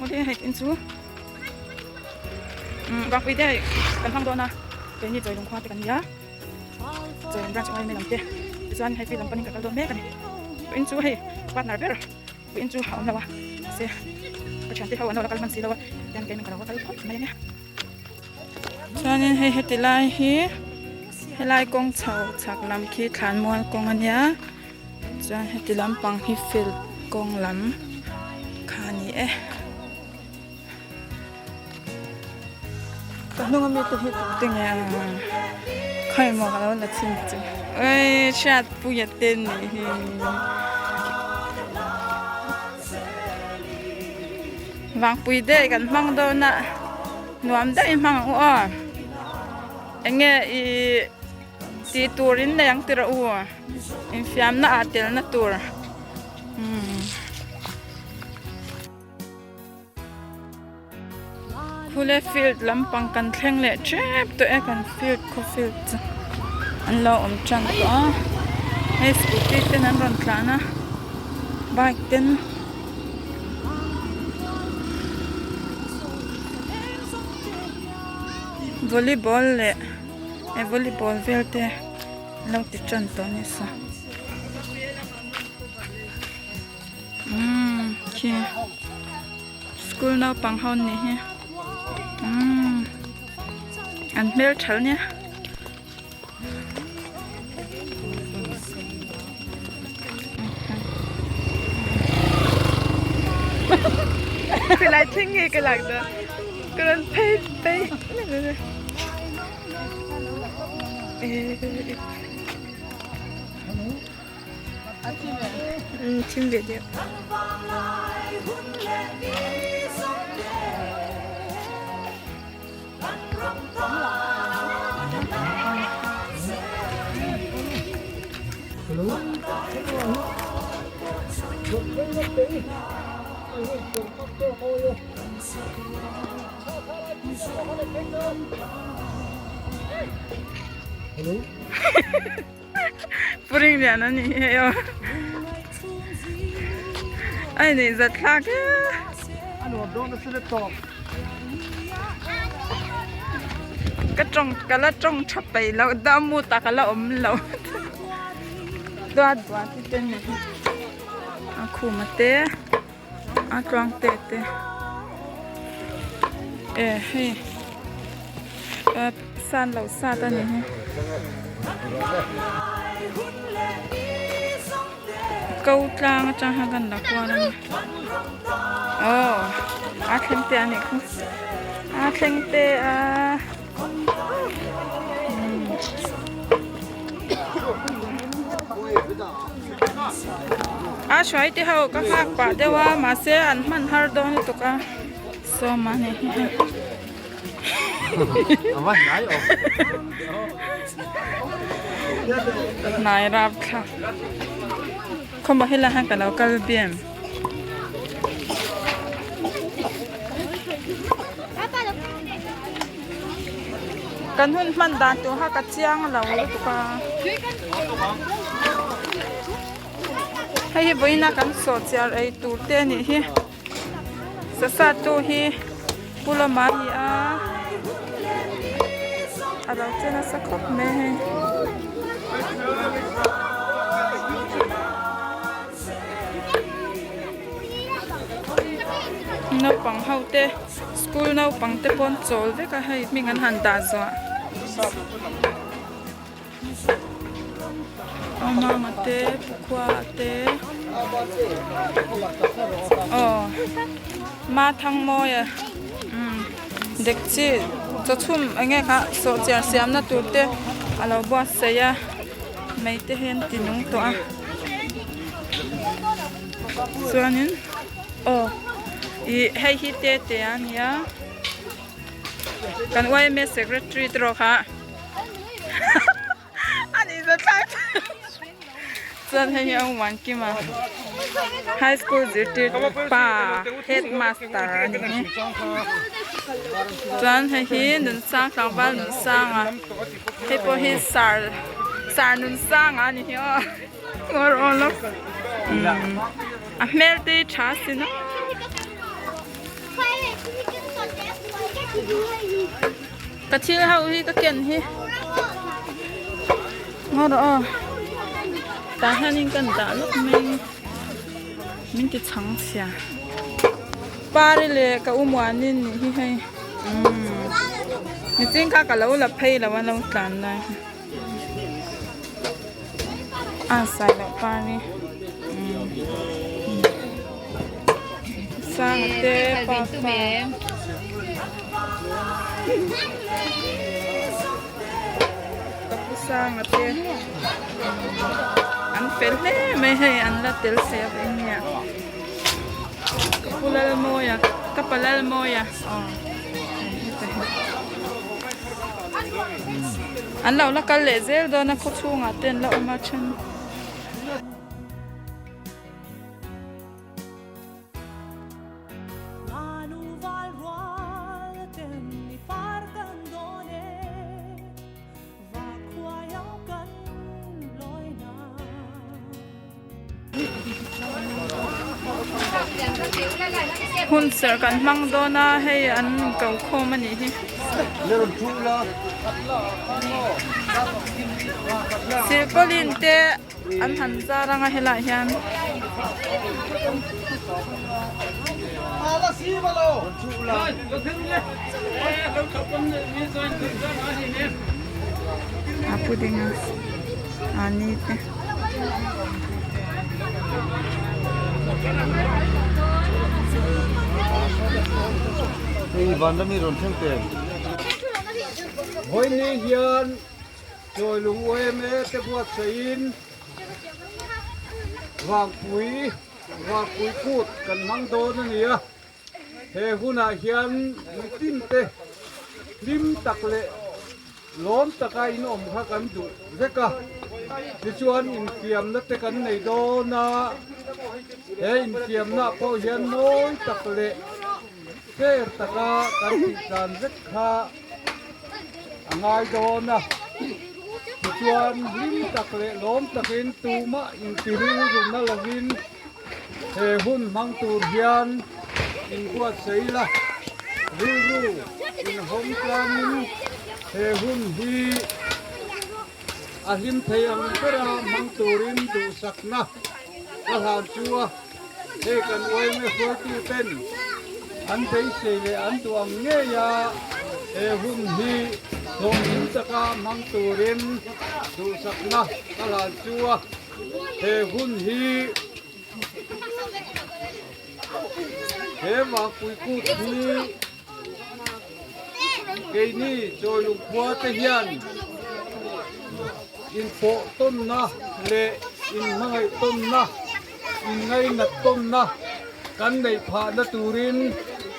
Awle hei in chu umm vangpui te hei kan hmang dawn a keini chawilung khua te kan ni a chawilung branch yma lam te tichuan hei field lam panin ka kal dawn mek a ni in chu hei partner ber in chu a awm lo a mahse ka thiante ho an lo la kal hman si lo a tian keimin ka lo va kal phawt mai ang e. Chuanin hei heti lai hi helai kawng chho chhak lam khi thlanmual kawng a nia chuan heti lampang hi field kawng lam kha a ni e. Ka hnung ami te hi tute nge a khawi maw ka lo la chhin chu oi hriatpuia te nih hi. Vangpui daih kan hmang dawn a nuam daih hmang ang u aw enge ih tih tur in nei ang tih rawh u infiamna ah tel na tur umm khule field lampang kan thleng leh tep tawh e kan field khaw field chu an lo awm tan tawh a hei scooty ten an rawn tlan a bike ten. Volleyball leh eh volleyball vel te an lo ti tan tawh a ni sa umm khi school naupang ho an nih hi umm an hmeltha nia. Khawilai thleng nge ka lak dawn ka rawn phei phei umm thim ve deuh. Puring lian a ni hei aw a inei zat thlak e. Ka tawng ka la tawng tha peih loh dam mu tak a la awm lo duat duat hi te ni a khum a te a tluang te te e hei san lo sat a ni hi. Ko tlang atang hian kan la kual a ni aw a thleng te a nih khu a thleng te a a hruai te ho ka nghak pah deuh a mahse an hman har dawn lutuk a sawma ni hi hei. Hnai rap thla khawmaw helai hian ka lo kal biam. Kan hun hman dan tur kha ka chiang lo lutuk a. Hei hi vawiin a kan sawhchiar ei tur te a nih hi. Sasa tu hi pu lama a ni a a lo che nasa khawp mai hei. Naupang ho te school naupang te pawh an chawl vek a hei hming an han dah zuah. Awmanga te Pukhua te aw Mathangmawia umm dekchi chawchhum eng nge kha sawhchiar siamna tur te a lo buatsaih a mei te hi an ti nung tawh a chuanin aw ih hei hi te te a nia kan yma secretary te erawh kha. Chuan hei hi a awm ang kim a high school zirtir pa headmaster a ni hi chuan hei hi Nunsang tlangval Nunsanga hei pawh hi sar sar Nunsanga a ni hi aw ngawi rawh aw lawk a hmel te hi tha si na. Ka thil ho hi ka ken hi ngaw rawh aw tah hianin kan dah lawk mai min ti chhang chhia pari leh ka u muanin nih hi hei umm nichin kha ka lo la phei lo a lo tlan lai kha a sai loh pari umm sanga te pa pa. Ka pu sanga te an fel hle mai hei an la tel se a eng nge ka pu Lalmawia ka pa Lalmawia aw heta hi an lo la kal leh zel dawn a khaw chhungah te an la awm a then. Hun serh kan hmang dawn a hei an ko khawm a nih hi. Silpauline te. An han zar anga helaiah hian a pudding a ani te. Hei vanram hi rawn thleng teh. Vawiin hian Chawi lung uaim e te buatsaihin Vangpui Vangpui kut kan hmang dawn a ni a, he hunah hian mitin te hlim tak leh lawm taka in awm kha kan duh vek a, tichuan infiamna te kan nei dawn a, he infiamna pawh hian mawi tak leh fair taka kan tihdan vek kha a ngai dawn a, tichuan hlim tak leh lawm takin tumah intirilruna lovin he hun hmang tur hian inbuatsaih ila, rilru inhawng tlangin he hun hi a hlim thei ang bera hmang turin duhsakna ka hlan chu a, hei kan uaime hruaituten an beisei leh an duh ang ngei a, he hun hi hlawhtling taka hmang turin duhsakna ka hlan chu a, he hun hi he Vangpui kut hi Keini Chawilung khua te hian inpawh tawnna leh inhmangaih tawnna, inngainat tawnna kan neih phahna turin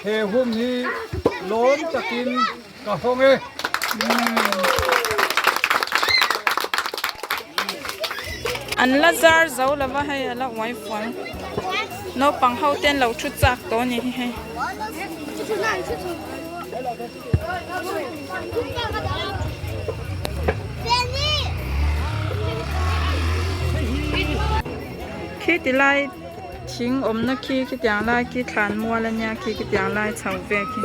he hun hi lawm takin ka hawng e. An la zar zo lova hei a la uai fual. Naupang ho te an lo thu chak tawh a ni hi hei. Khi ti lai thing awmna khi khitiang lai khi thlan mual a nia khi khitiang lai chho vel khi.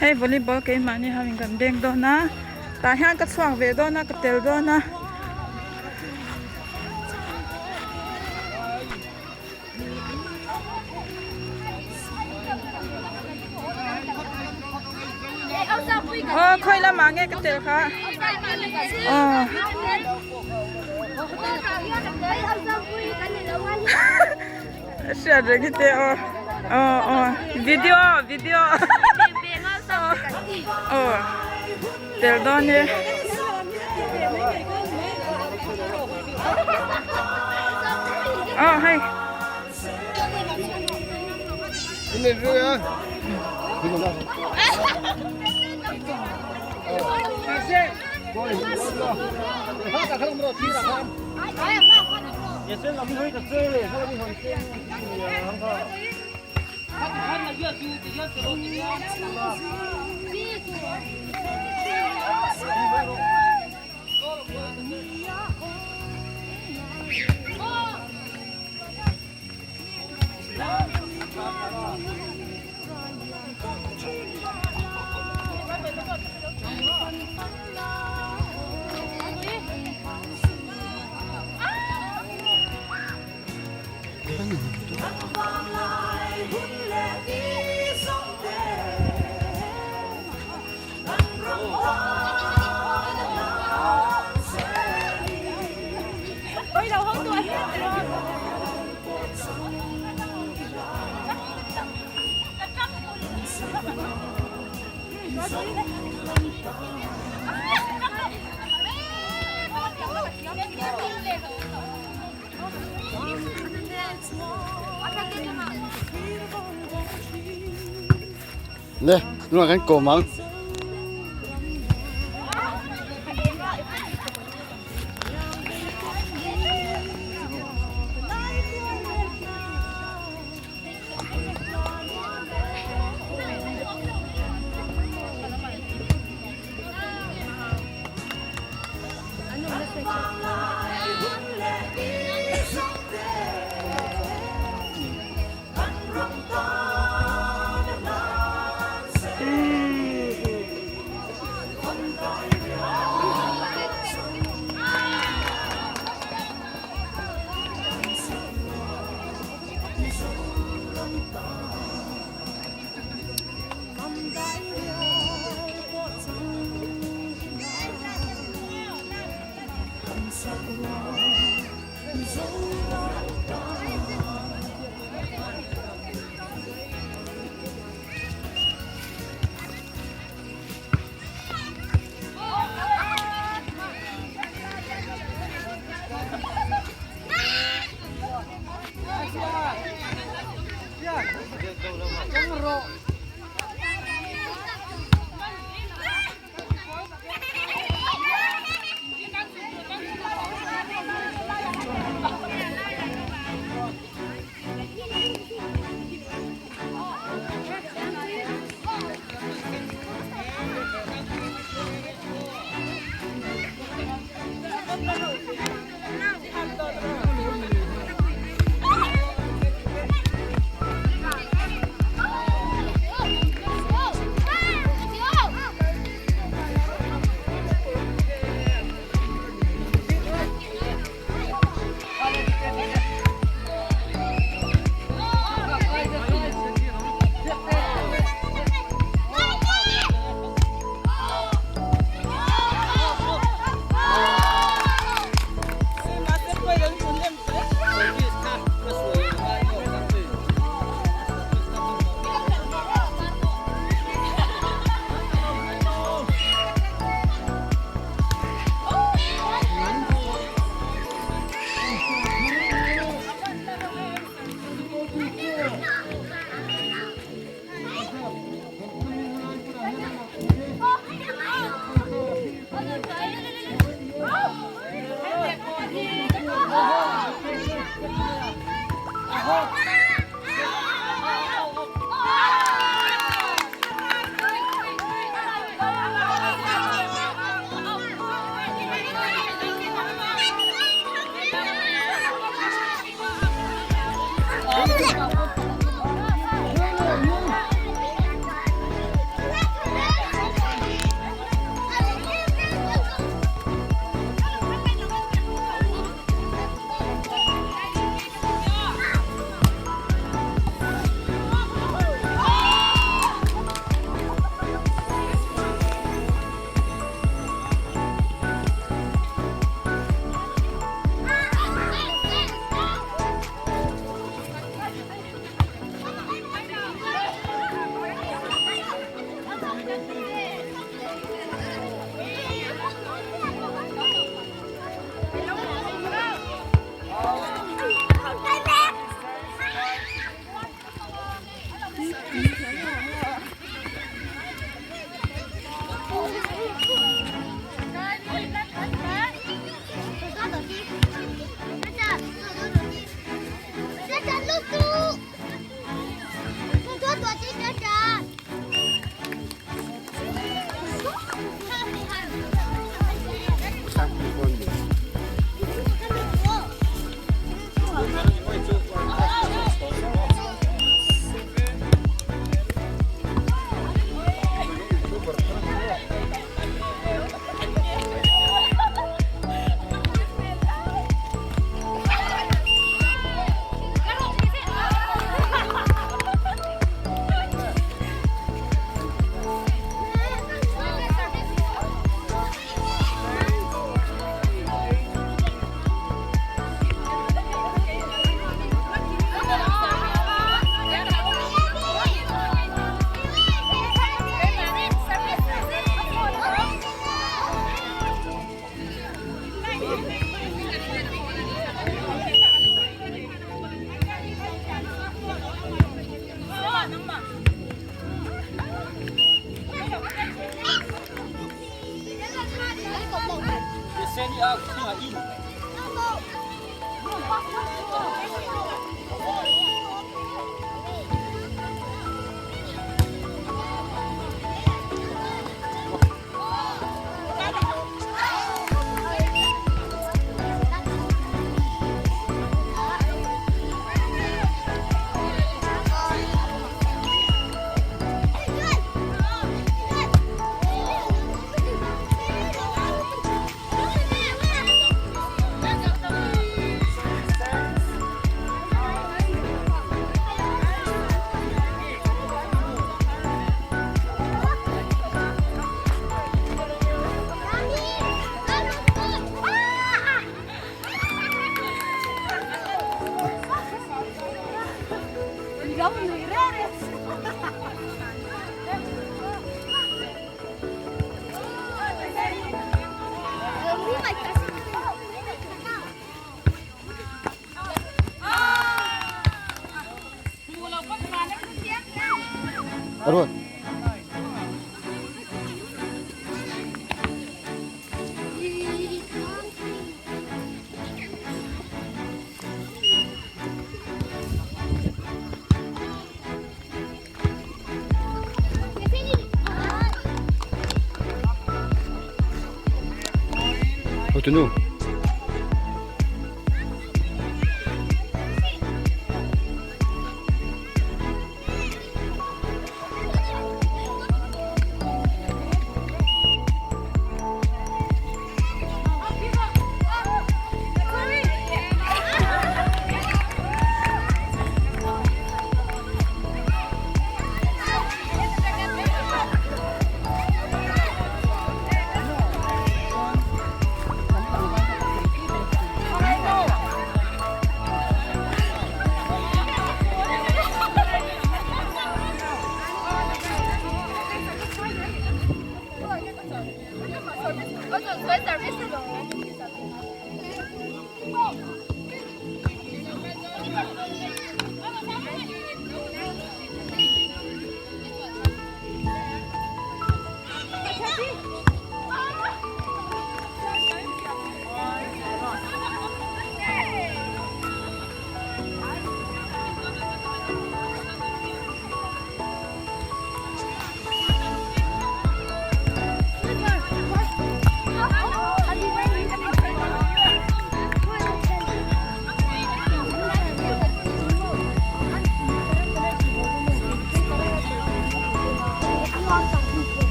Hei volleyball keimahni ho in kan beng dawn a tah hian ka chhuak ve dawn a ka tel dawn a. Aw khawi lamah nge ka tel kha aw hriat reng hi te aw aw aw video video aw tel dawn e. Aw hei. Le tunah kan kawm ang. Arun. Tunu.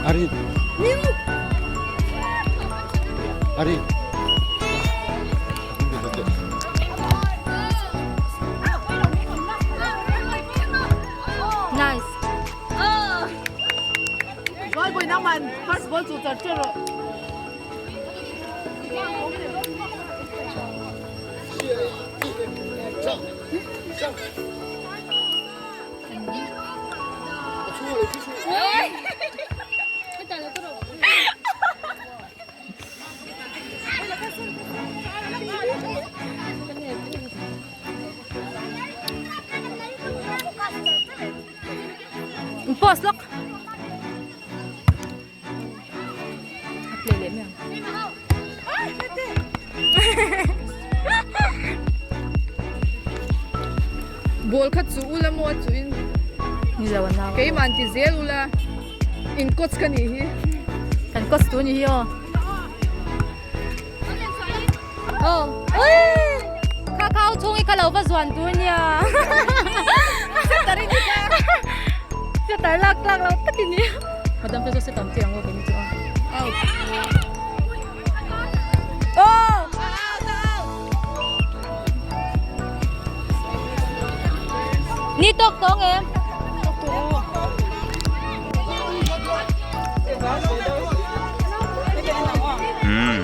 Ari. Ari. Nice. First ball chu char char rawh. Post lawk. A play leh mai ang. Ball kha chu ula maw a chuh in Ni lo an nau. Keimah an ti zel ula in coach ka nih hi. Kan coach tu ni hi aw. Aw ui kha khau chhung hi ka lo va zuan tur nia. Setter lak tlak lo tak i ni. Madam te chu set awm chiang aw kei ni chu a. Aw. Ni tawk tawng em? Umm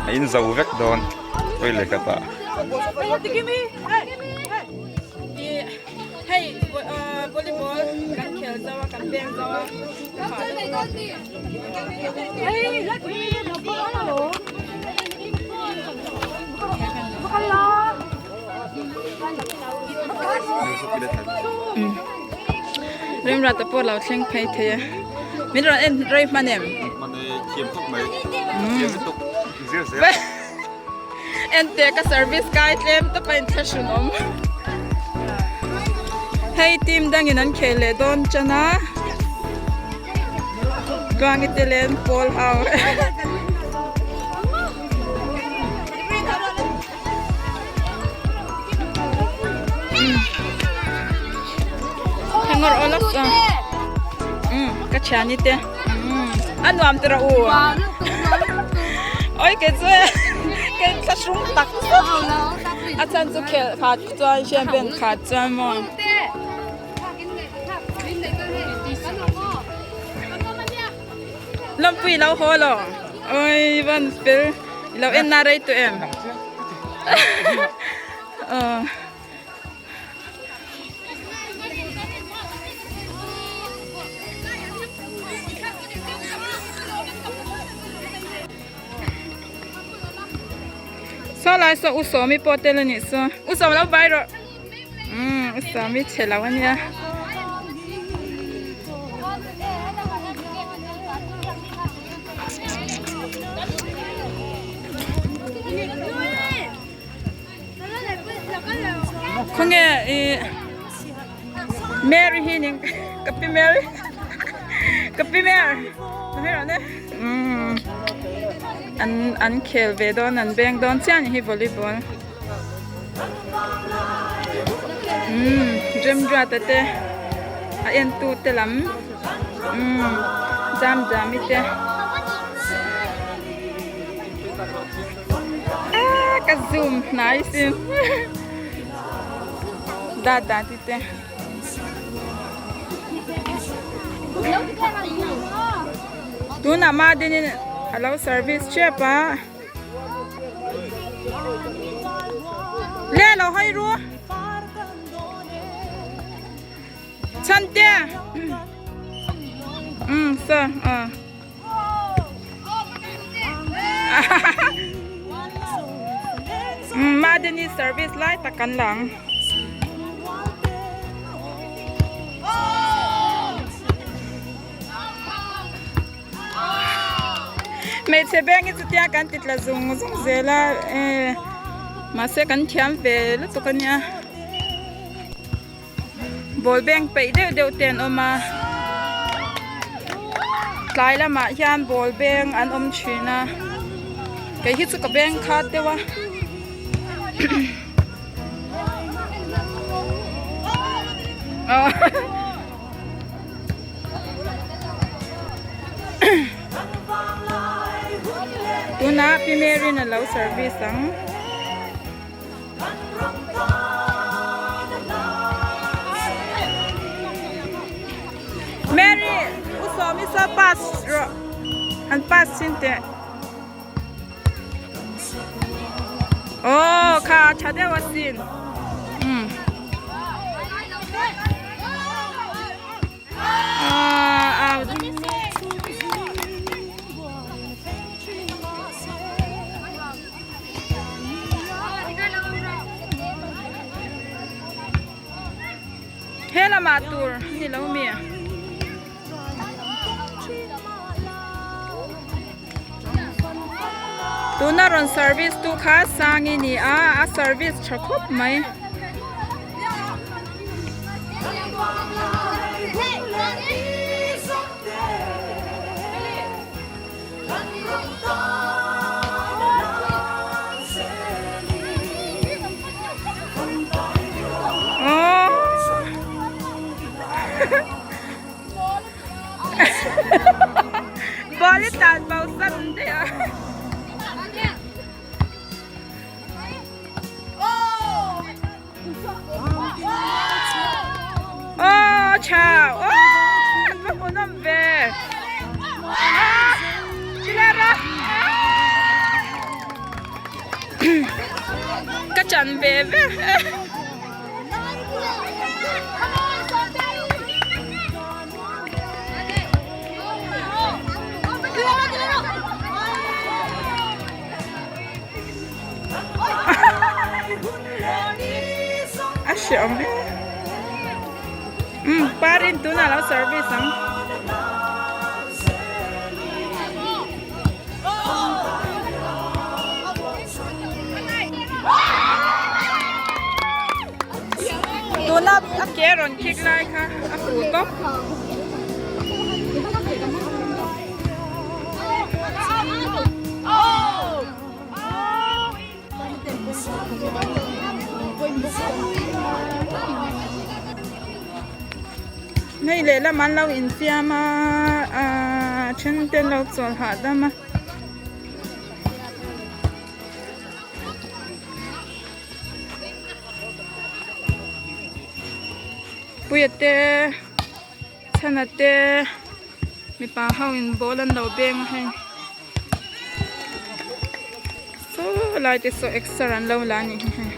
a in zo vek dawn oi leh ka tah. Hei volleyball kan khel zo a kan beng zo a Remrata pawh lo thleng phei thei a min rawn en rei hman em? Ente ka service kai tlem tawp a inthlahrun awm. Hei team dangin an khel leh dawn tan a. Tluangi te leh an pawl ho. Hangor olak a. Ka thiani te. A nuam tawh rawh u. Oi kei chu kei thlahrung tak zet a chhan chu khelh khat chuan champion khat chuan maw. Lawmpui lo haw lo oi van fel i lo en na rei tawh em. Saw lai saw u Sawmi pawh tel a nih chu. U Sawm lo bai rawh. Umm u Sawmi chhe lo a nia. Khawnge i Mary hi ning ka pi Mary ka pi Mary umm an an khel ve dawn an beng dawn chiah a ni hi volleyball umm Remruata te a en tu te lam umm Zamzami te. Ah, ka zoom hnai sin da da ti te tuna ma dinin alo service chep a le lo hoi ru chan te um so uh Madini service lai tak kan lang. Hmeichhe beng hi chutia kan ti tla zung zung zel a eh mahse kan thiam ve lutuk a nia. Ball beng peih deuh deuh te an awm a tlai lamah hian ball beng an awm thin a kei hi chu ka beng khat deuh a tunah pi Mary in alo service ang. Mary u sawmi saw pass rawh han pass chin teh aw kha tha deuh asin um He lamah tur a ni lo mi? Tuna rawn service tu kha Sangi ni a, a service tha khawp mai. Ball hi tlan bo san daih a. Aw chau aw an va hmuhnawm ve chilera ka chan ve ve A hreawm e. Umm parin tunah lo service ang. Tuna a ke rawn kick lai kha a fuh tawp. Hei lehlam an lo infiam a ahh then te an lo chawl hahdam a. Puia te Chhana te mipa ho in ball an lo beng a hei saw lai te saw exer an lo la a nih hi hei.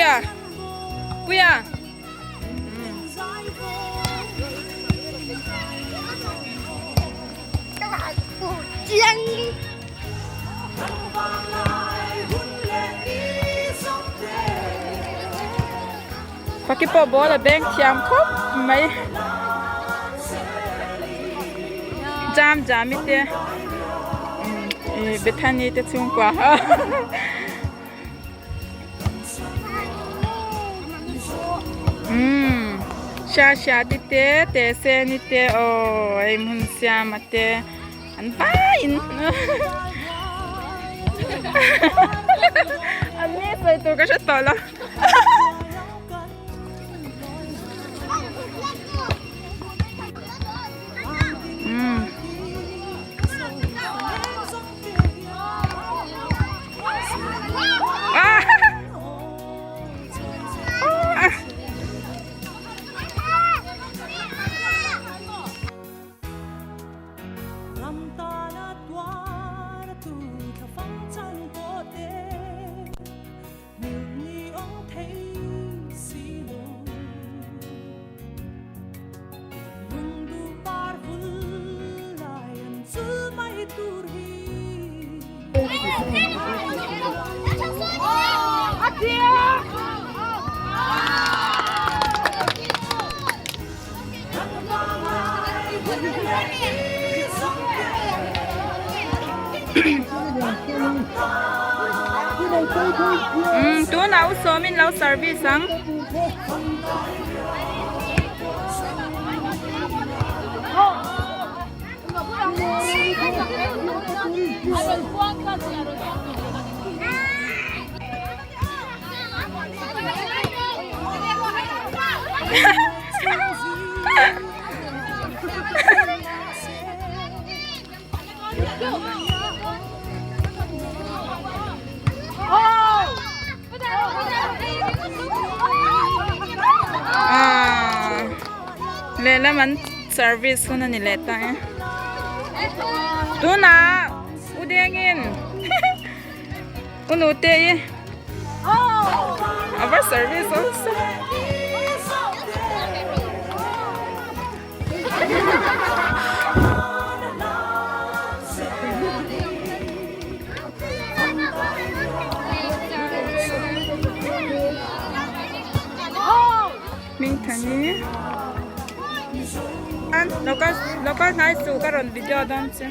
Puia Puia Faki pawh ball a beng thiam khawp mai jam jami te ih Bethany te chhungkua umm hria hria te te te seni te aw hei hmun siama te an vaiin an ni sawi tur ka hre tawh lo. Umm tunah u sawmin lo service ang. Lehlam an service hun a ni leh ta e tunah u dengin u nute i a va service awlsam. Hmingthani an local local hnai chu ka rawn video dawn che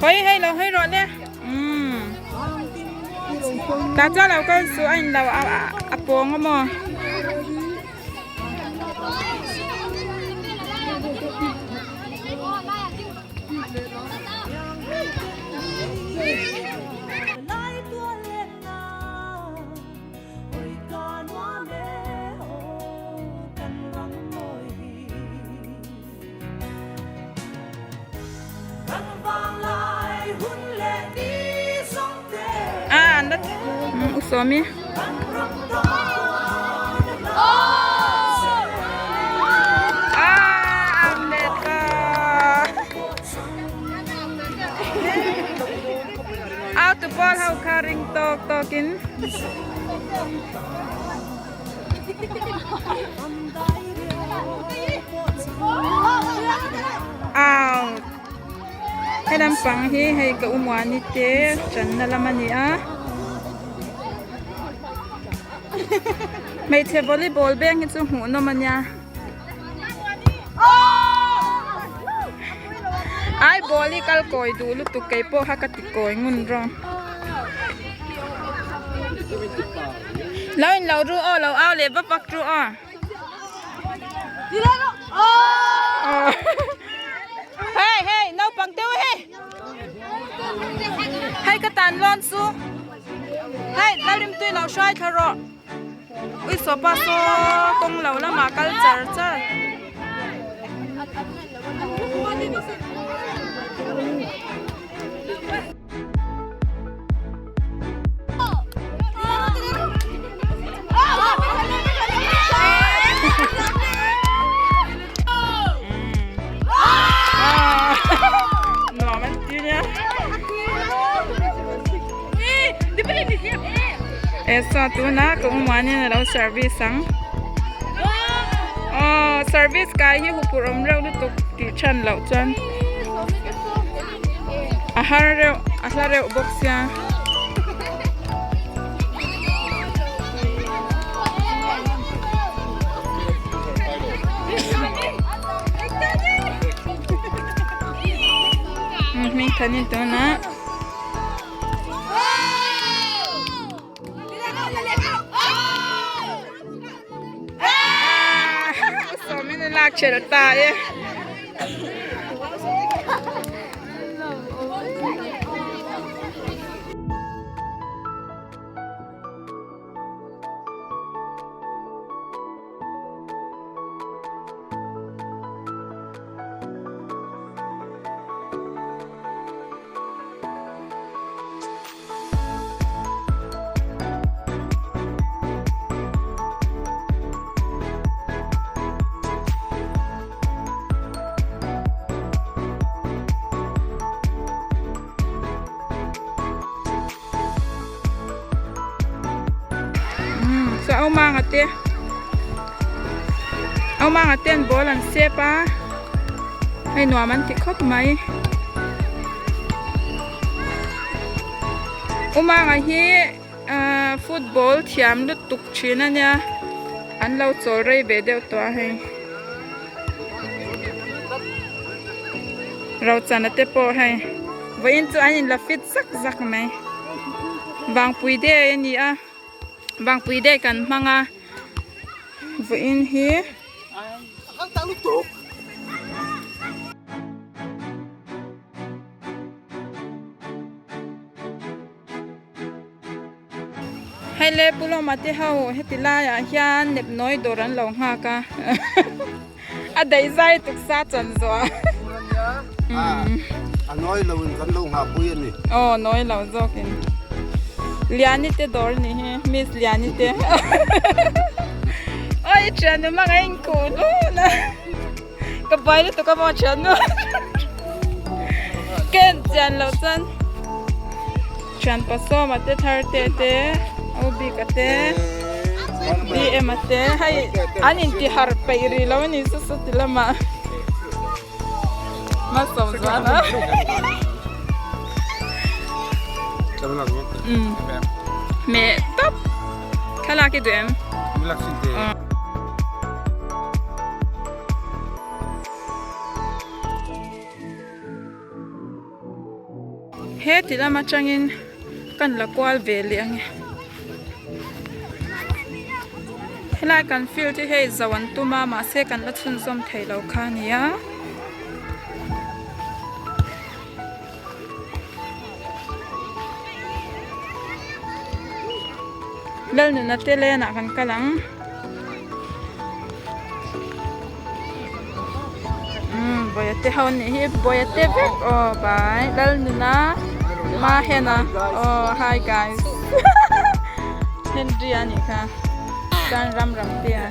hawi hei lo hawi rawh le umm tah chuan lo kal chu a in lo a pawng a maw. Ah, an la u sawmi. Ah, an let ta. Out to ball ho kha ring tawk tawkin. Out. He lampang hi hei ka umuani te channa lam a ni a. Hmeichhe volleyball beng hi chu hmuh nawm a nia. Ai ball hi kal kawi duh lutuk kei pawh kha ka ti kawi ngun rawng. Lo in lo ru aw lo au leh vak vak ru aw. Hey hey naupang deuh hei. Hei ka tan lawn chu. Hei Lalrimtui lo hruai thla rawh. Ui sopa saw kawng lo lamah kal char char. Nuam an ti nia. saw tunah ka umuanin alo service ang aw service kai hi huphurh awm reuh lutuk tih chhan loh chuan a har reuh a hla reuh bawk sia. Hming thanin tunah. Sawmin a lak ṭhelh ta e. Chuan au manga te au manga ten ball an sep a hei nuam an ti khawp mai. Umanga hi ahh football thiam lutuk thin a nia an lo chawl rei ve deuh tawh a hei Rochana te pawh hei vawiin chu an inla fit zak zak mai vangpui day a ni a vangpui day kan hmang a vawiin hi. Hei le Pu Lawma te ho heti laiah hian nepnawi dawr an lo nghak a a daih zai tuk sa chan zawh a a nawi lo in kan lo nghah pui a ni aw nawi lo zawk in Liani te dawr a nih hi Miss Liani te awi thiannu hmang a inkuh hlun a. Ka buai lutuk a maw thiannu ka en chian loh chuan thian pasawma te thar te te au bik a te bm a te hei an inti harh peih rih lo a ni saw saw ti lamah malsawm zual a meh tawp thlalak i duh em. He ti lam atangin kan la kual ve leh ang e helai kan field hi hei zo an tum a mahse kan la chhunzawm thei lo kha a nia. Lalnuna te lenah kan kal ang. Umm bawia te ho anih hi bawia te vek aw bai Lalnuna Mahena aw hi guys Henry anih kha chuan Ramram te a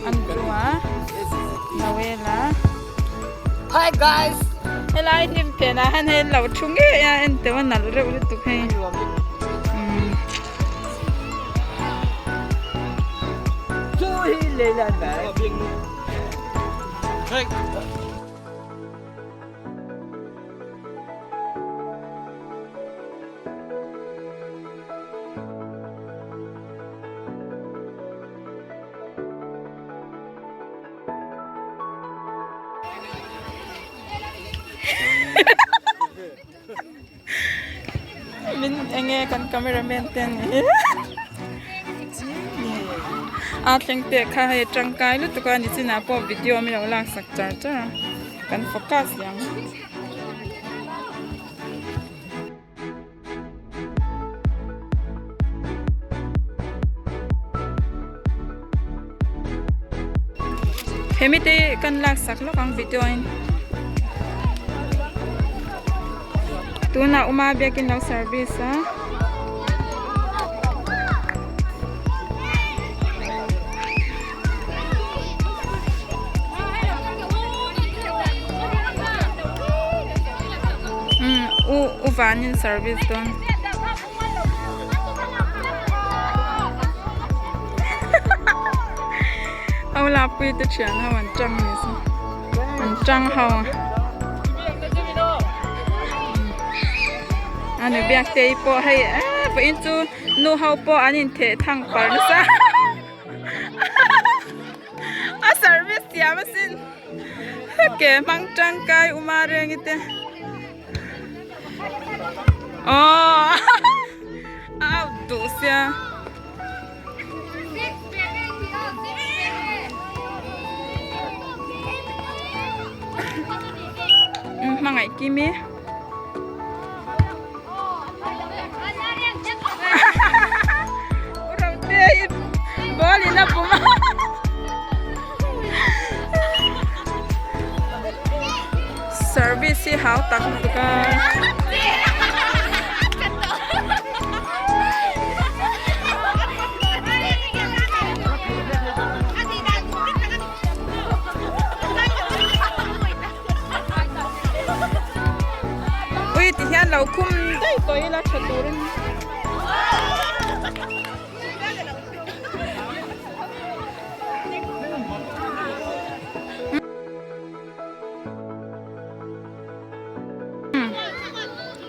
Andrew a Noela. Hi guys! Helai hnim phenah hian hei an lo thu ngei a en teuh a nalh reuh lutuk hei. Min enge kan cameraman te an ni a thleng te kha hei tangkai lutuk a nichinah pawh video min lo lak sak char char a kan focus leh ang. Hemi te kan lak sak lawk ang video in tunah uma biakin lo service a. U u vanin service dawn. Au Lapui te thian ho an tang ni se an tang ho a ni biak te hi pawh hei eee vawiin chu nu ho pawh an intheh thang par nasa a service thiam asin ke hmang tangkai uma reng te aww a out duh sia. Hmangaih Kimi. Rote i ball in a pum a. Service hi hau tak lutuk a. Ui ti hian lo khum daih tawh ila tha turin.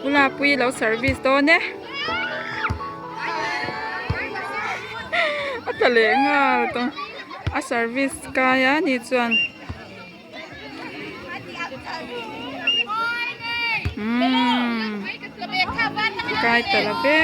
Ulapui lo service dawn e a tla leh nghal tawh a service kai a ni chuan umm kai ta lo ve.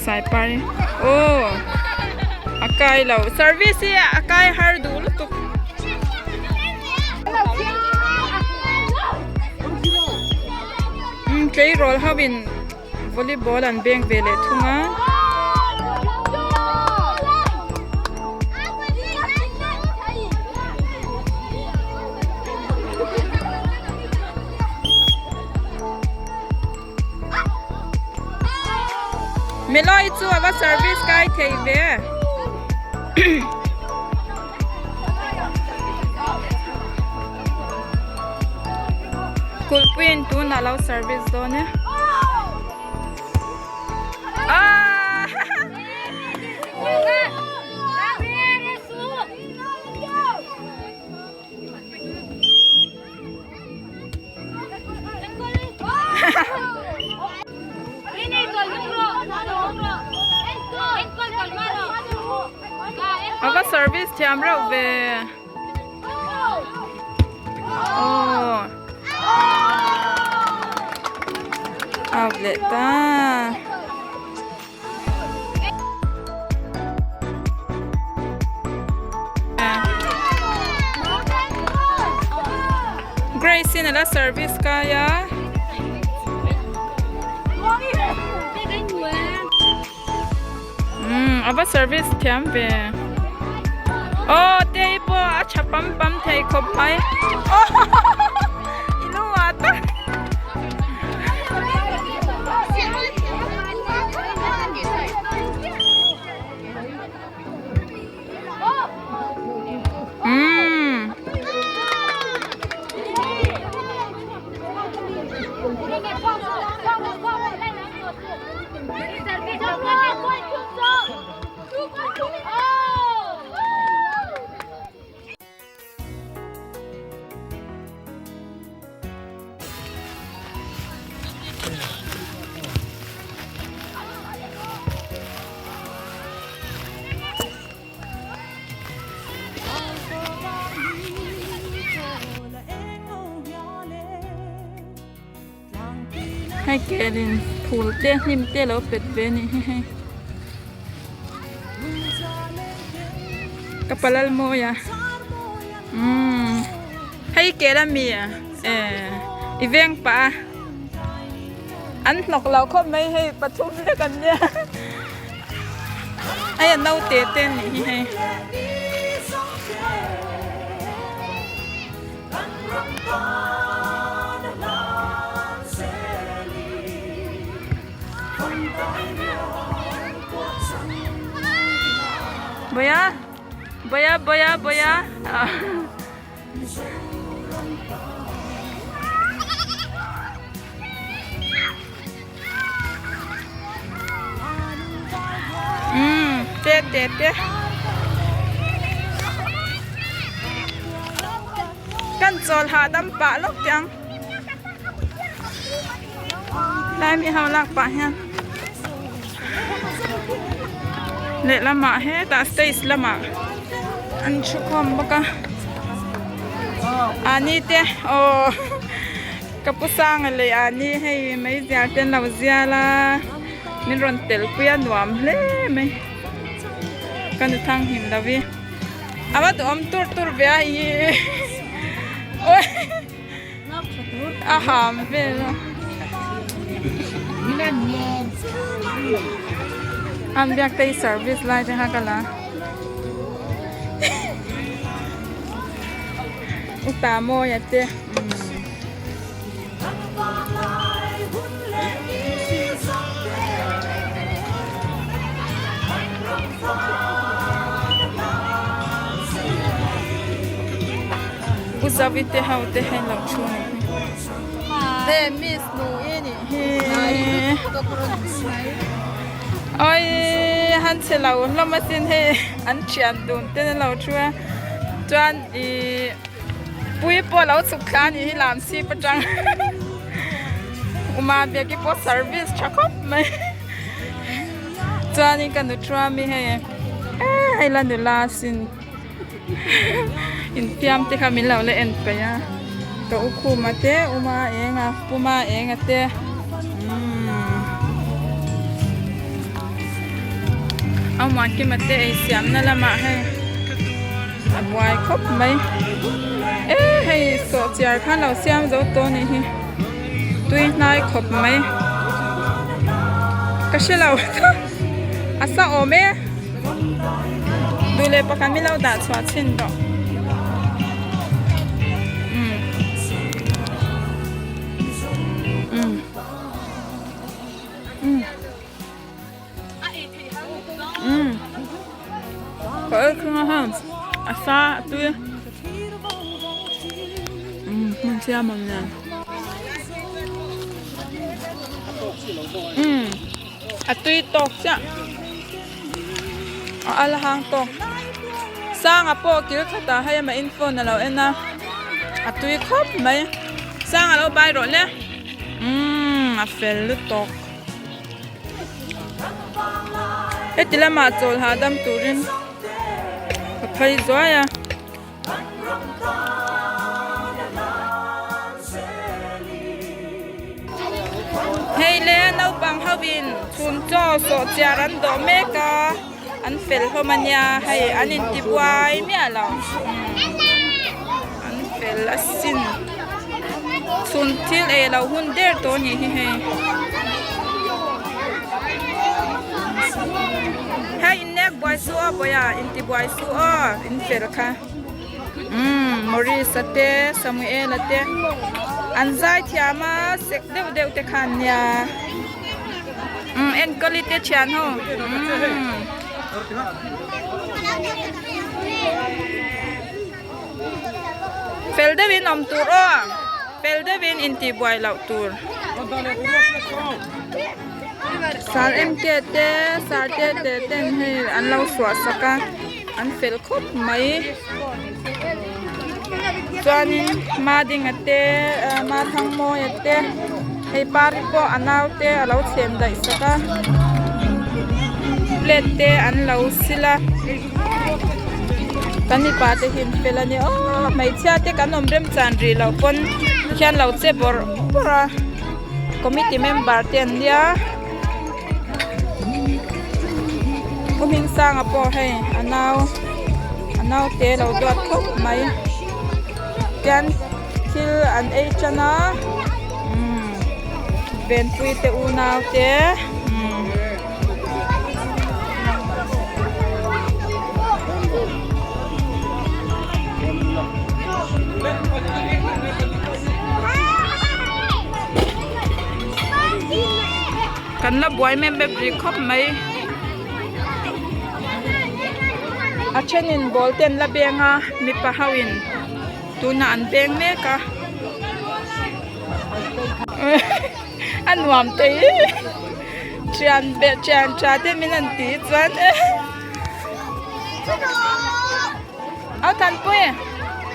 Saipar hi aw a kai lo service hi a kai har duh lutuk. Tleirawl ho in volleyball an beng ve leh thung a. Meloi chu a va service kai thei ve. Kulhpuiin tunah lo service dawn e. Ah! A va service thiam reuh ve. Aw. Out leh ta. Grace in ala service kai a. Umm ava service thiam ve. Aw te hi pawh a tha pam pam thei khawp mai. I lu ah tak. Umm. Hei kelin phul te hnim te alo pet ve a nih hi hei ka palal mawi a umm hei kel ami a eh i veng pah a an hnawk lo khawp mai hei pathum vek an nia hei a naute te a nih hi hei. Bawia Bawia bawia bawia umm te te te kan chawl hahdam pah lawk teh ang lai mi ho lak pah hian lehlamah hetah stage lamah an thu khawm bawk a ani te aw ka pu sanga leh ani hei meizial te an lo zial a min rawn tel pui a nuam hle mai ka nu thang hlim lo hi a va duhawm tur tur ve a ih A ham vel a. An biak te hi service lai te kha ka la. Uta mawi a te. Pu Zavi te ho te hi lo thu a nih hi. He miss nu i nih hi. Oi han chhe lo hlawm asin hei an thian dun ten an lo thu a chuan ih pui pawh a lo chhuk thla a nih hi lam sip atang Uma biaki pawh service tha khawp mai chuanin ka nu thu a mi hei hei la nula asin. Infiam te kha min lo la en peih a ka u khuma te uma eng a puma eng a te umm a muankima te ei siamna lamah hei a buai khawp mai e hei sawhchiar khan lo siam zo tawh a nih hi tui hnai khawp mai ka hre lo a sa awm e. Duh leh pakhat min lo dah chhuah chhin tawh. Umm. Umm. Umm. Umm. Ka ei khung a hang. A sa a tui. Umm hmun siam ang nen. Umm. A tui tawk chiah. A al hang tawk sanga pawh kil khatah hei amah in phone a lo en a a tui khawp mai sanga lo bai rawh le umm a fel lutuk heti lamah chawl hahdam turin ka phei zuai a. Hei le naupang ho in chhun chaw sawh chiar an dawh mek a an fel hlawm a nia hei an inti buai miah lo an fel asin chhun thil ei lo hun der tawh a nih hi hei. Hei innek buai suh aw bawiha inti buai suh aw in fel kha umm Maurice a te Samuel a te an zai thiam a sek deuh deuh te kha an nia umm enkawli te thian ho umm. Fel deuhin awm tur aw fel deuhin intih buai loh tur. Sar MK te sar te te ten hei an lo suah sak a an fel khawp mai chuanin Madinga te Mathangmawia te hei pari pawh a nau te a lo chhem daih sak a plate te an lo sil a. Kan mipa te hi an fel a nia aw hmeichhia te kan awm rem chan rih loh pawn khian lo che bawrh bawrh a committee member te an nia Pu Hmingsanga pawh hei a nau a naute lo duat khawp mai tian thil an ei tan a umm venpui te unau te umm. Kan la buai mep mep rih khawp mai. A thenin ball te an la beng a mipa ho in tunah an beng mek a a nuam thei thian beh thian tha te min an tih chuan a thanpui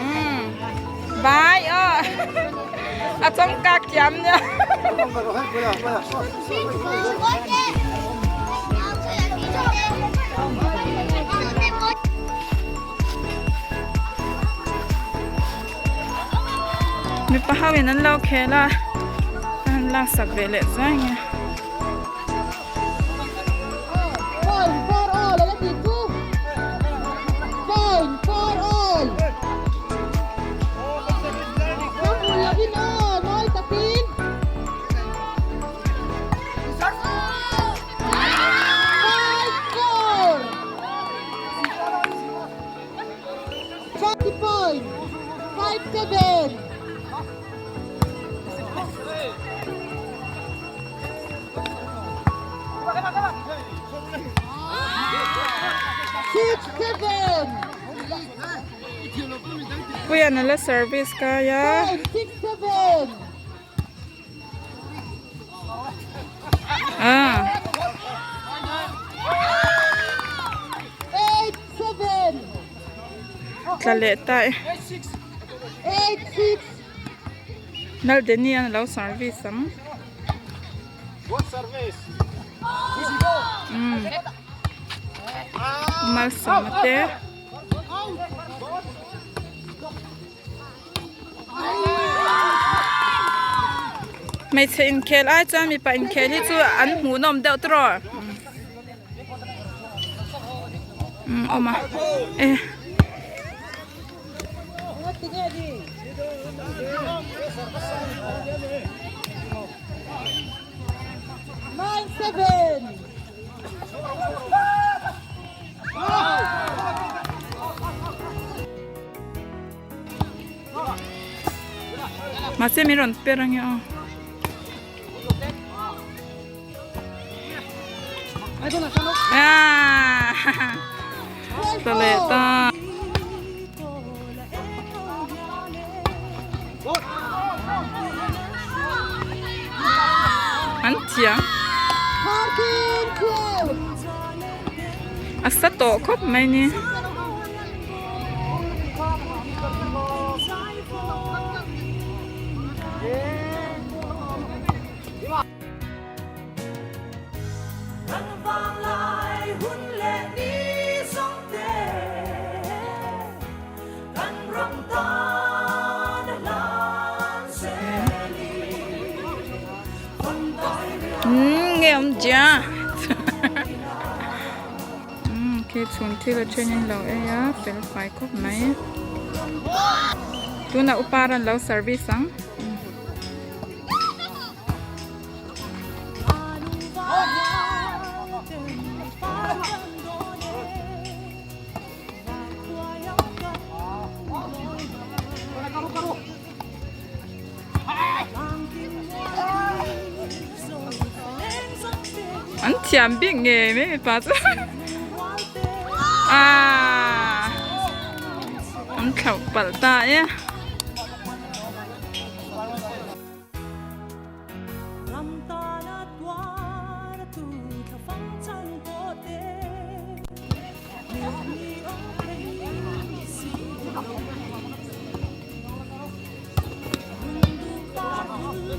umm vai aw a chawngkak thiam nia. Mipa ho in an lo khel a a han laksak ve leh zuai nge. Puian a la service kai a. Tla leh ta e. Naldeni an lo service ang. Malsawma te. Hmeichhe inkhel ai chuan mipa inkhel hi chu an hmuhnawm deuh tawh umm awm a e. Mahse min rawn per ange aw. Ah ta leh ta. An thiam. A sa tawh khawp mai ni. Umm nge awm dia umm khi chhun thil a then in lo ei a fel fai khawp mai tunah upa rawn lo service ang. An thiam bik ngei mai mipa chu aaa an thlauh palh ta e.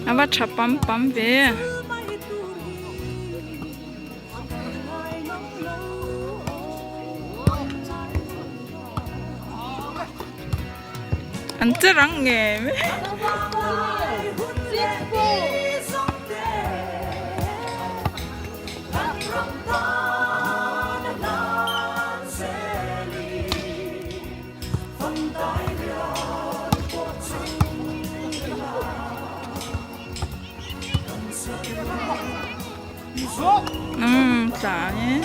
A va tha pam pam ve. An che rang ngei mai. Umm tla nge.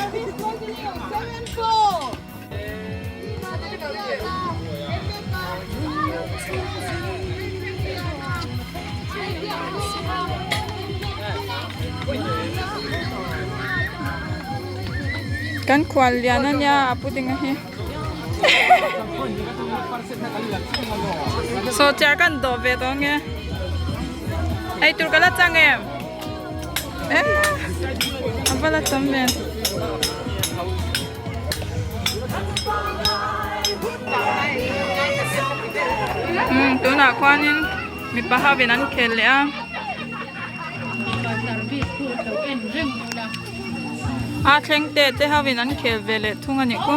Kan khual lian a nia a pudding a hi. Saw chair kan dawh ve tawh ange eitur ka la chang em eh a va la tam ve. Umm tunah khuanin mipa ho in an khel leh a. A thleng te te ho in an khel ve leh thung a nih khu.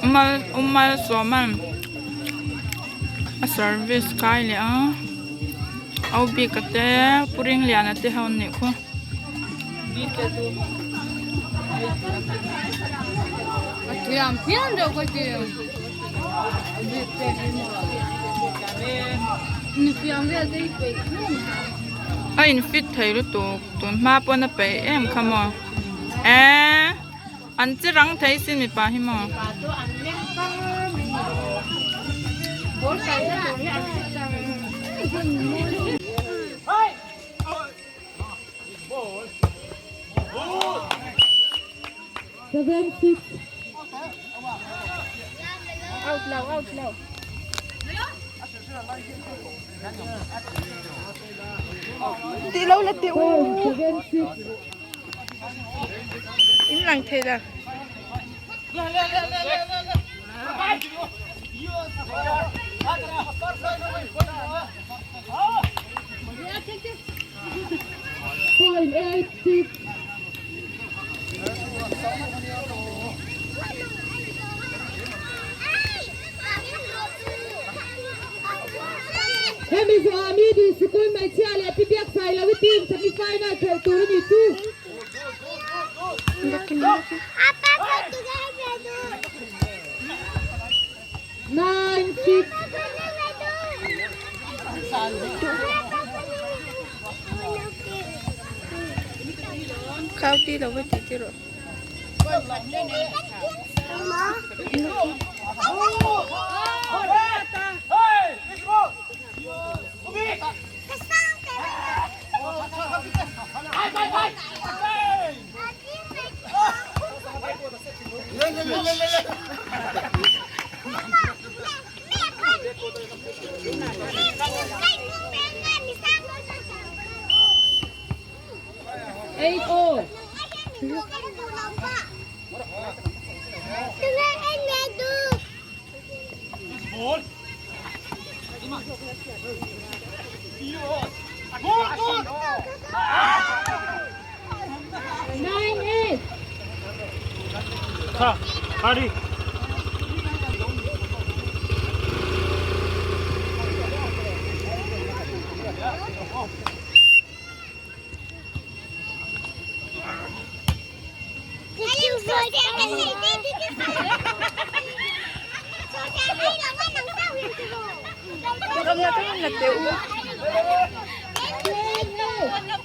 Umal umal sawman a service kai leh a au bik a te pu ringliana te ho an nih khu. A in fit thei lutuk tun hma pawn a peih em kha maw eee an che rang thei sin mipa hi maw. Tih lo la tih u in lang thei la. Hemi zawhah mi dil sikul hmeichhia leh pi biak sai lo i team semi final khelh tur a ni chu. 9 6 Khau ti lo va ti ti rawh.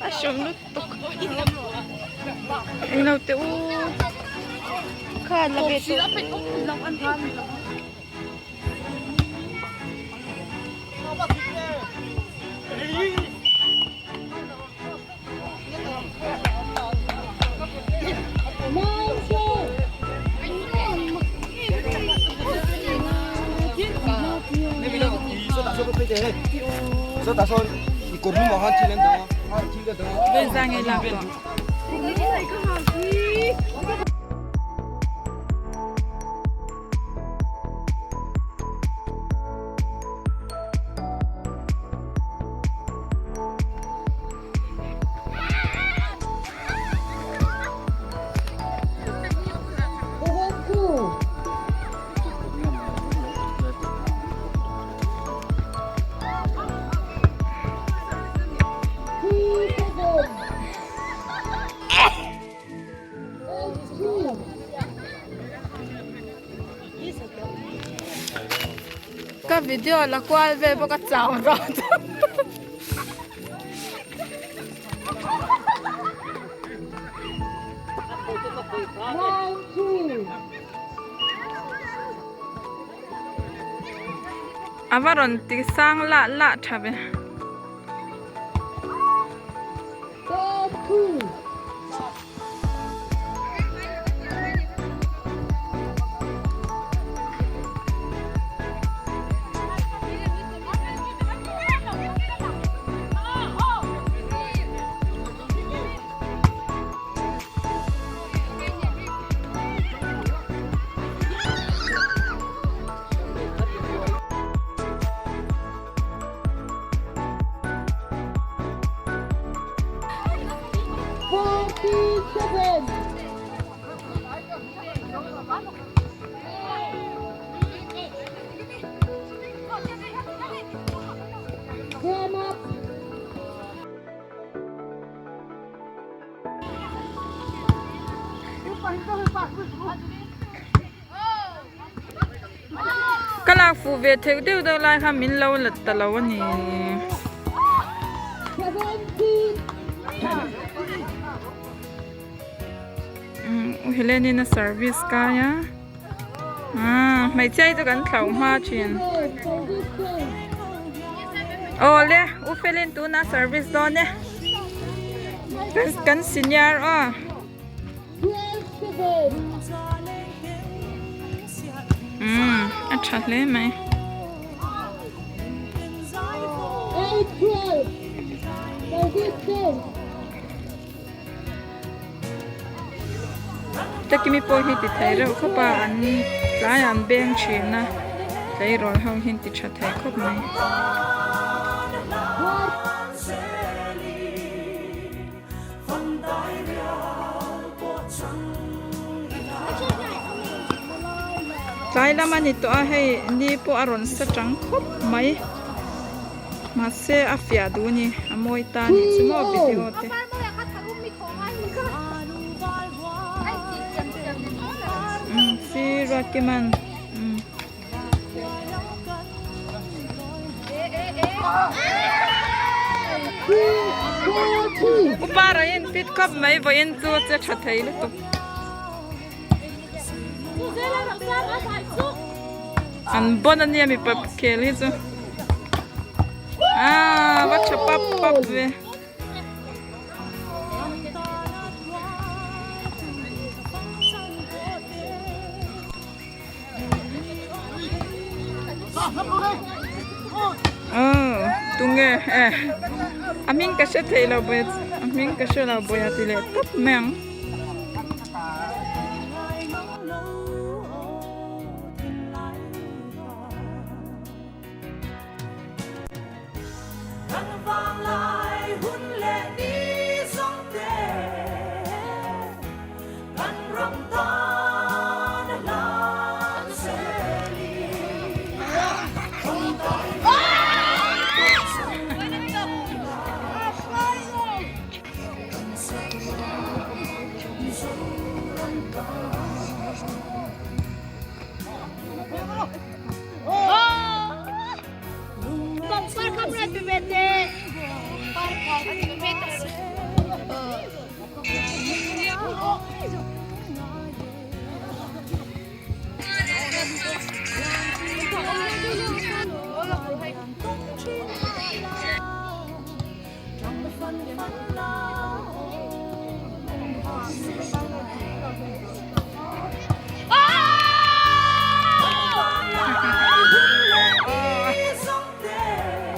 A hrawm lutuk englo teh u kha la ve tawh. Ka video la kual vel bawk a chau rawh A va rawn ti sang lah lah tha ve. Ten. Game up. Ka lak fuh ve theih deuh deuh lai kha min lo la ta lo a ni. U Helen in a service kai a ah hmeichhia hi chu kan thlauh hma thin awle U Felin tuna service dawn e kan senior aw. Umm a tha hle mai. Takimi pawh hi ti thei reuh khawp a an tlaiah an beng thin a tleirawl ho hian ti tha thei khawp mai. Tlai lam a ni tawh a hei ni pawh a rawn sa chang khawp mai mahse a fiah duh a ni a mawi ta a nih chu maw video te. Umm sir Ruatkiman umm. Upa rawn in fit khawp mai vawiin chu che tha thei lutuk. An bon ania mipa khel hi chu. Ah va tha pap pap ve. Tunge e a hming ka hre thei lo bawih a hming ka hre lo bawih a ti leh tawp mai ang.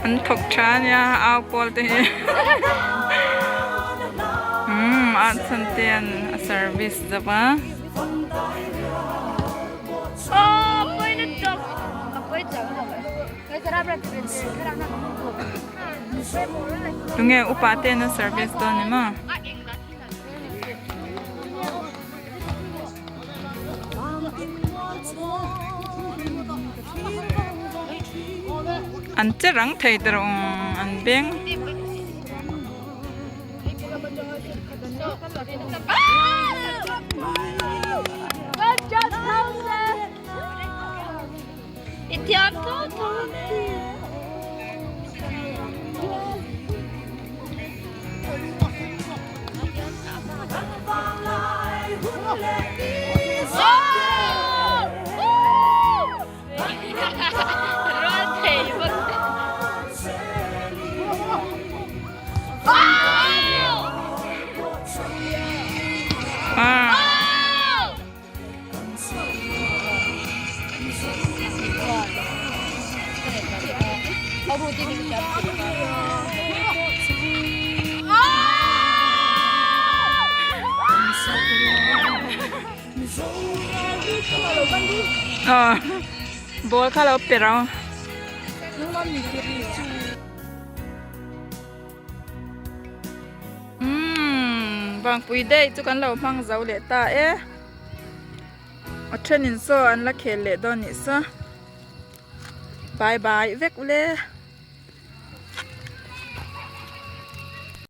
An thawk tha ania au pawl te hi umm a chhan te an a service zo va. Tunge upa te an service dawn ni maw. An che rang thei ta rawh an beng. Ball kha lo per ang. Umm. Vangpui day chu kan lo hmang zo leh ta e. A thenin saw an la khel leh dawn nih saw. Bye bye vek ule.